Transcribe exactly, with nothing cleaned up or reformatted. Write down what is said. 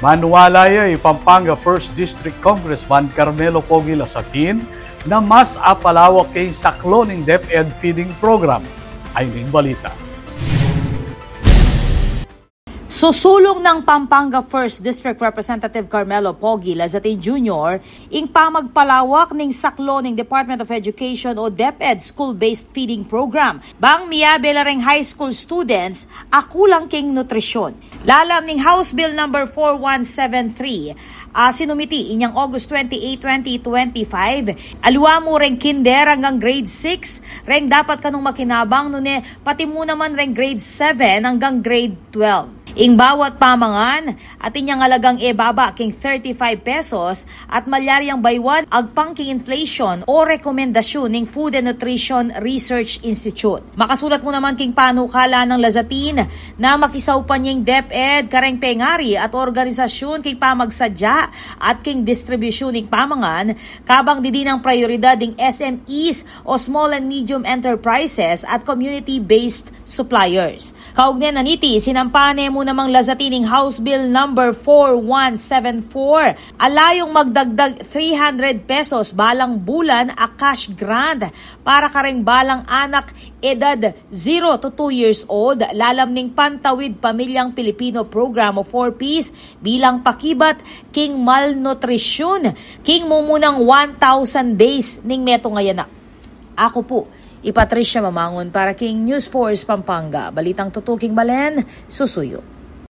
Maniwala ya i Pampanga First District Congressman Carmelo Pogi Lazatin na mas apalawak ya ing saklaw ning DepEd feeding program. Ay ning balita. Susulung nang Pampanga First District Representative Carmelo Pogi Lazatin Junior ing pamagpalawak ning saklaw ning Department of Education o DepEd school-based feeding program bang miyabe la reng high school students a kulang king nutrisyun. Lalam ning House Bill number four one seven three, a sinumiti inyang August twenty-eight, twenty twenty-five, aliwa mu reng kinder anggang grade six reng dapat kanung makinabang, nune pati mu naman reng grade seven anggang grade twelve. Ing bawat pamangan atin yang alagang e baba king thirty-five pesos at malyari yang baywan agpang king inflation o rekomendasyun ning Food and Nutrition Research Institute. Makasulat mu naman king panukala nang Lazatin na makisaupan ya ing DepEd kareng pengari at organisasyun king pamagsadya at king distribusyun ning pamangan, kabang didinang prayoridad ding S M Es o small and medium enterprises at community-based suppliers. Kaugne na niti, sinampa ne mu namang Lazatin ing House Bill number four one seven four, a layung magdagdag three hundred pesos balang bulan a cash grant para kareng balang anak edad zero to two years old, lalam ning Pantawid Pamilyang Pilipino Program o four Ps, bilang pakibat king malnutrisyun king mumunang one thousand days ning metung a anak. Aku pu i Patricia Mamangun para king News Force Pampanga. Balitang tutuking balen, susuyu.